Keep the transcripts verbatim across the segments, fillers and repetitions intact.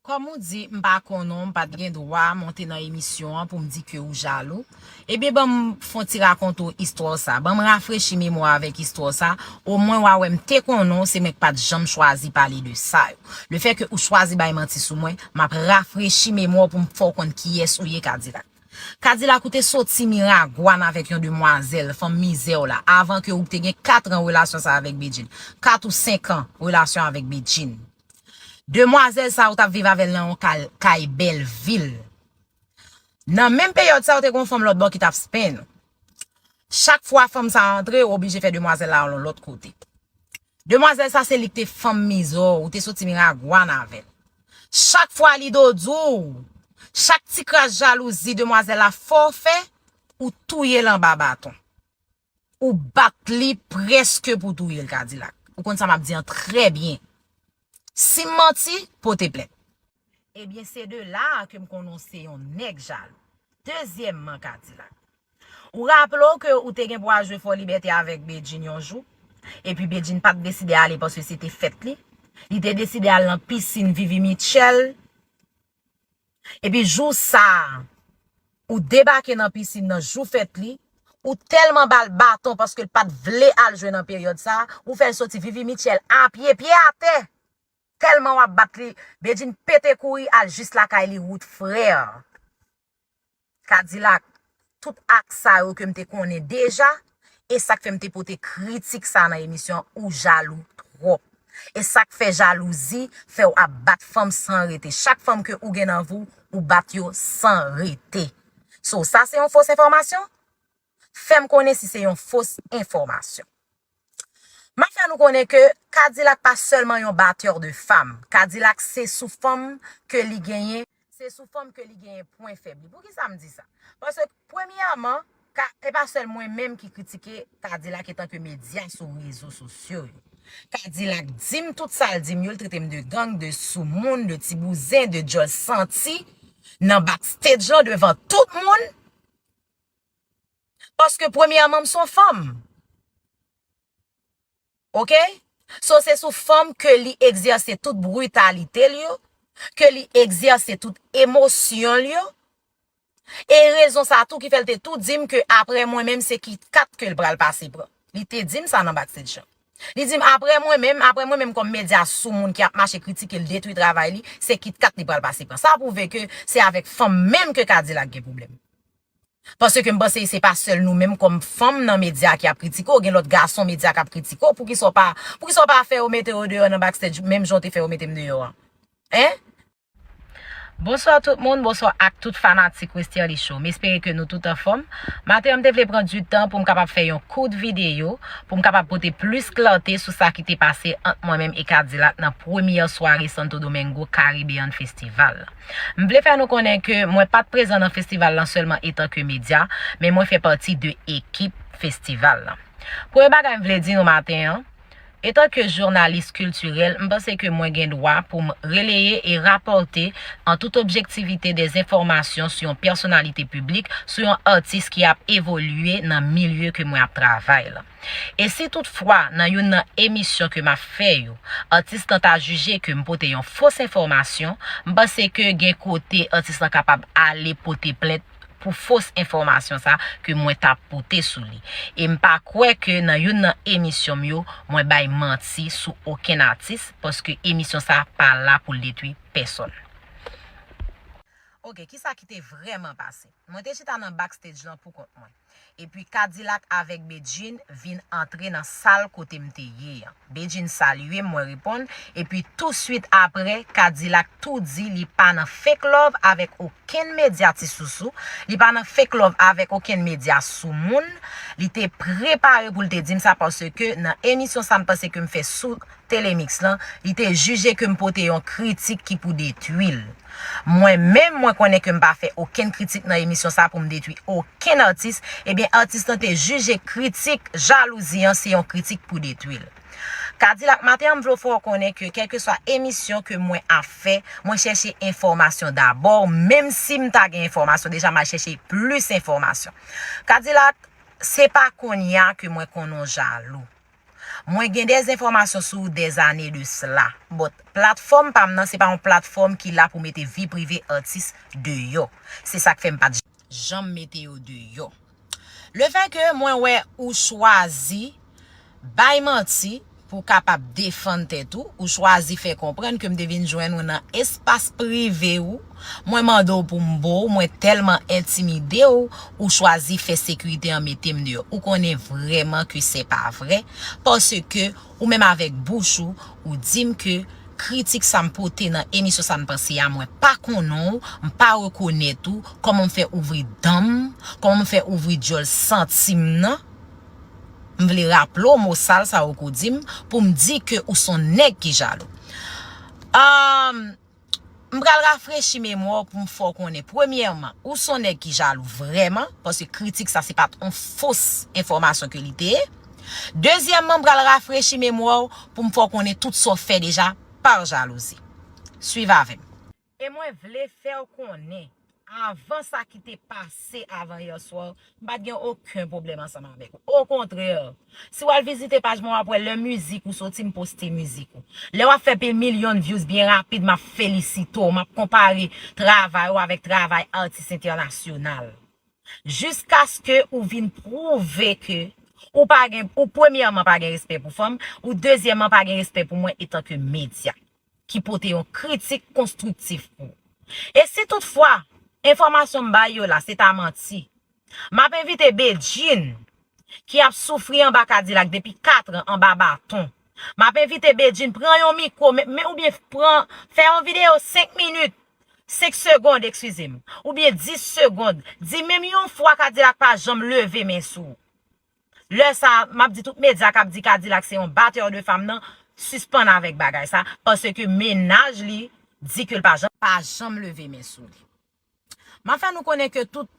Kòm ou di, m pa konnen w, m pa t gen dwa monte nan emisyon an pou m di ke ou jalou. Ebyen, ban m fè yon ti rakonte w istwa sa. Ban m rafrechi memwa avèk istwa sa. Omwen w a wè m te konnen w, se mwen k pa t janm chwazi pale de sa yo. Lefètke ou chwazi bay manti sou mwen, m ap rafrechi memwa w pou m fè w konn kiyès ou ye, Kadilak. Kadilak, ou te soti Miragwàn avèk yon demwazèl, fanm mizè w la, avan ke ou te gen kat an relasyon sa avèk Bedjine. Kat ou senk an relasyon avèk Bedjine. Demwazèl sa, ou t ap viv avè l nan yon kal-, kay Bèlvil. Nan menm peryòd sa, ou te gen yon fanm lòt bò ki t ap spenn ou. Chak fwa fanm sa antre, ou oblije fè demwazèl la al yon lòt kote. Demwazèl sa, se li ki te fanm mizè w, ou te soti Miragwàn avè l. Chak fwa li dodou w, chak ti kras jalouzi demwazèl la fè w fè, ou touye l anba baton. Ou bat li prèske pou touye l, Kadilak. Ou konn sa m ap di an trè byen. Si m manti, pote plent. Ebyen, se de la a ke m konnen w se yon nèg jalou. Dezyèmman, Kadilak, ou raple w ke ou te gen pou al jwe Fò Libète avèk Bedjine yon jou, epi Bedjine pa t deside ale paske se te fèt li. Li te deside al nan pisin Vivi Mitchell. Epi jou sa a, ou debake nan pisin nan jou fèt li, ou tèlman ba l baton paske l pa t vle al jwe nan peryòd sa a, ou fè l soti Vivi Mitchell a pye, pye atè. Tèlman w ap bat li, Bedjine pete kouri al jis lakay li, wout frè. Kadilak, tout ak sa yo ke m te konnen deja, e sa k fè m te pote kritik sa nan emisyon an, ou jalou twòp. E sa k fè jalouzi fè w ap bat fanm san rete. Chak fanm ke ou gen nan vi w, ou bat yo san rete. So, sa se yon fos enfòmasyon? Fè m konnen si se yon fos enfòmasyon. M ap fè nou konnen ke Kadilak pa sèlman yon batteur de femme. Kadilak se sou fanm ke li genyen, se sou fanm ke li genyen pwen fèb li. Poukisa m di sa? Paske premyèman, ka, e pa sèl mwen menm ki kritike Kadilak etanke medya sou rezo sosyo yo. Kadilak di m tout sa l di m yo, l trete m de gang, de soumoun, de ti bouzen, de djòl santi, nan backstage lan devan tout moun. Paske premyèman, m se yon fanm. Oke? So, se sou fanm ke li egzèse tout britalite l yo, ke li egzèse tout emosyon l yo. E rezon sa tou ki fè l te tou di m ke apre mwen menm, se Kit Kat ke l pral pase pran. Li te di m sa nan backstage lan. Li di m, apre mwen menm, apre mwen menm kòm medya sou moun ki ap mache kritike l, detwi travay li, se Kit Kat li pral pase pran. Sa pwouve ke se avèk fanm menm ke Kadilak gen pwoblèm. Paske m panse se pa sèl nou menm kòm fanm nan medya ki ap kritike w, gen lòt gason medya k ap kritike w, poukisa w pa, poukisa w pa fè yo mete yo deyò nan backstage, menm jan w te fè yo mete m deyò an? Hein? Bonswa tout moun, bonswa ak tout fanatik Westerlie Show. M espere ke nou tout anfòm. Maten an, m te vle pran di tan pou m kapab fè yon kout videyo, pou m kapab pote plis klète sou sa ki te pase ant mwen menm e Kadilak nan premyè sware Santo Domingo Caribbean Festival. M vle fè nou konnen ke mwen pa t prezan nan festival lan sèlman etanke medya, men mwen fè pati de ekip festival lan. Premye bagay m vle di nou maten an, etanke jounalis kiltirèl, m panse ke mwen gen dwa pou m releye e rapòte an tout objektivite de enfòmasyon sou yon pèsonalite piblik, sou yon atis ki ap evolye nan milye ke mwen ap travay la. E si toutfwa, nan youn nan emisyon ke m ap fè yo, atis lan ta jije ke m pote yon fos enfòmasyon, m panse ke gen kote atis lan kapab ale pote plent pou fos enfòmasyon sa ke mwen t ap pote sou li. E m pa kwè ke nan youn nan emisyon m yo, mwen bay manti sou okenn atis, paske emisyon sa pa la pou l detwi pèsonn. Oke, kisa ki te vrèman pase? Mwen te chita nan backstage lan pou kont mwen. Epi Kadilak avèk Bedjine vin antre nan sal kote m te ye an. Bedjine salye m, mwen reponn. Epi touswit apre, Kadilak tou di li pa nan fake love avèk okenn medya ti sousou. Li pa nan fake love avèk okenn medya sou moun. Li te prepare pou l te di m sa paske nan emisyon sa m panse ke m fè sou Telemix lan, li te jije ke m pote yon kritik ki pou detwi l. Mwen menm, mwen konnen ke m pa fè okenn kritik nan emisyon sa pou m detwi okenn atis, ebyen atis lan te jije kritik jalouzi an se yon kritik pou detwi l. Kadilak, maten an m vle fè w konnen ke kèlkeswa emisyon ke mwen ap fè, mwen chèche enfòmasyon dabò, menm si m ta gen enfòmasyon deja, m al chèche plis enfòmasyon. Kadilak, se pa kounye a ke mwen konnen w jalou. Mwen gen dèz enfòmasyon sou ou dèz ane de sla. But, platfòm pa m nan, se pa yon platfòm ki la pou mete vi prive atis deyò. Se sa k fè m pa t janm mete yo deyò. Lefètke mwen wè ou chwazi bay manti pou w kapab defann tèt ou, ou chwazi fè konprann ke m te vin jwenn ou nan espas prive ou, mwen mande w pou m bo w, mwen tèlman entimide w, ou chwazi fè sekirite an mete m deyò. Ou konnen vrèman ke se pa vrè, paske ou menm avèk bouch ou, ou di m ke kritik sa m pote nan emisyon sa n pase a, mwen pa konnen w, m pa rekonèt ou, kòman m fè ouvri dan m, kòman m fè ouvri dyòl santi m nan. M vle raple w mo sal sa ou ko di m pou m di ke ou s on nèg ki jalou. Um, m pral rafrechi memwa w pou m fè w konnen. Premyèman, ou s on nèg ki jalou vrèman, paske kritik sa se pa t on fos enfòmasyon ke li te ye. Dezyèmman, m pral rafrechi memwa w pou m fè w konnen tout sa w fè deja pa jalouzi. Swiv avè m. E mwen vle fè w konnen, avan sa ki te pase avan yè swa, m pa t gen okenn pwoblèm ansanm avèk ou. Okontrè, si w al vizite paj mwen, w ap wè lè mizik ou soti, m poste mizik ou. Lè w ap fè pil milyon views byen rapid, m ap felisite w, m ap konpare travay ou avèk travay atis entènasyonal. Jiskaske ou vin pwouve ke ou pa gen, ou premyèman pa gen respè pou fanm, ou dezyèmman pa gen respè pou mwen etanke medya ki pote yon kritik konstriktif pou ou. E si toutfwa enfòmasyon m bay yo la se ta manti, m ap envite Bedjine ki ap soufri anba Kadilak depi kat an anba baton. M ap envite Bedjine pran yon mikwo, men, men oubyen pran, fè yon videyo senk minit, senk segonn, eskize m, oubyen dis segonn. Di menm yon fwa Kadilak pa janm leve men sou ou. Lè sa a, m ap di tout medya k ap di Kadilak se yon batè de fanm nan, sispann avèk bagay sa, paske mennaj li di ke l pa janm, pa janm leve men sou li. M ap fè nou konnen ke tout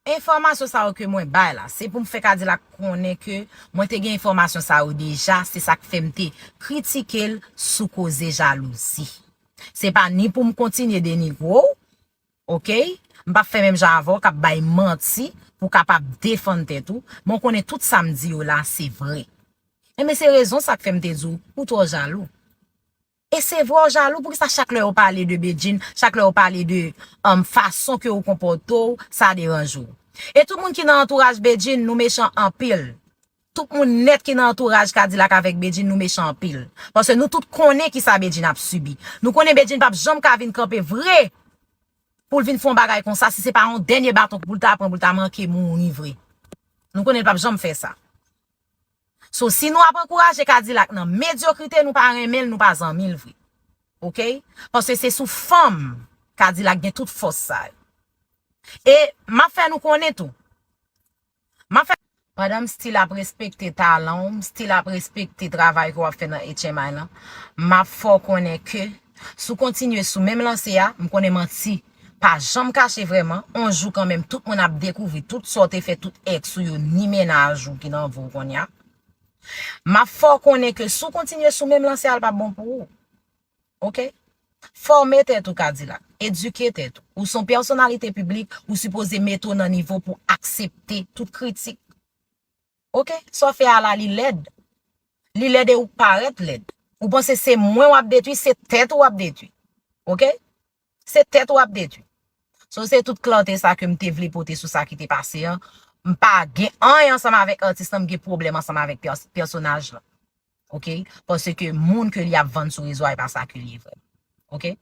enfòmasyon sa yo ke mwen bay la, se pou m fè Kadilak konnen ke mwen te gen enfòmasyon sa yo deja, se sa k fè m te kritike l sou koze jalouzi. Se pa ni pou m kontinye denigre w, oke? M p ap fè menm jan avè w k ap bay manti pou w kapab defann tèt ou, men w konnen tout sa m di yo la se vre. Enben se rezon sa k fè m te di w, ou twò jalou. E se vre w jalou, poukisa chak lè yo pale de Bedjine, chak lè yo pale de um, fason ke ou konpòte w, sa deranje w? E tout moun ki nan antouraj Bedjine, nou mechan anpil. Tout moun nèt ki nan antouraj Kadilak avèk Bedjine, nou mechan anpil. Paske nou tout konnen kisa Bedjine ap sibi. Nou konnen Bedjine p ap janm ka vin kanpe vre pou l vin fè yon bagay konsa si se pa yon dènye baton pou l ta pran pou l ta manke mouri vre. Nou konnen l p ap janm fè sa. So, si nou ap ankouraje Kadilak nan medyokrite, nou pa renmen l, nou pa zanmi l vre. Oke? Paske se sou fanm Kadilak gen tout fòs sa yo. E m ap fè nou konnen tou. M ap fè. Pandan m still ap respekte talan w, m still ap respekte travay ke w ap fè nan H M I lan, m ap fè w konnen ke si w kontinye sou menm lanse a, m konnen manti pa janm kache vrèman, on jou kanmenm tout moun ap dekouvri tout sa w te fè tout ex ou yo ni mennaj ou ki nan vi w kounye a. M ap fè w konnen ke si w kontinye sou menm lanse a, l p ap bon pou ou. Oke? Fòme tèt ou, Kadilak. Edike tèt ou. Ou se yon pèsonalite piblik, ou sipoze mete w nan nivo pou aksepte tout kritik. Oke? Sa w fè a la, li lèd. Li lèd e ou parèt lèd. Ou panse se mwen w ap detwi, se tèt ou w ap detwi. Oke? Se tèt ou w ap detwi. So, se tout klante sa ke m te vle pote sou sa ki te pase an. M pa gen anyen ansanm avèk atis lan, m gen pwoblèm ansanm avèk pèsonaj lan. Oke? Paske moun ke li ap vann sou rezo a, e pa sa ke li ye vrèman. Oke?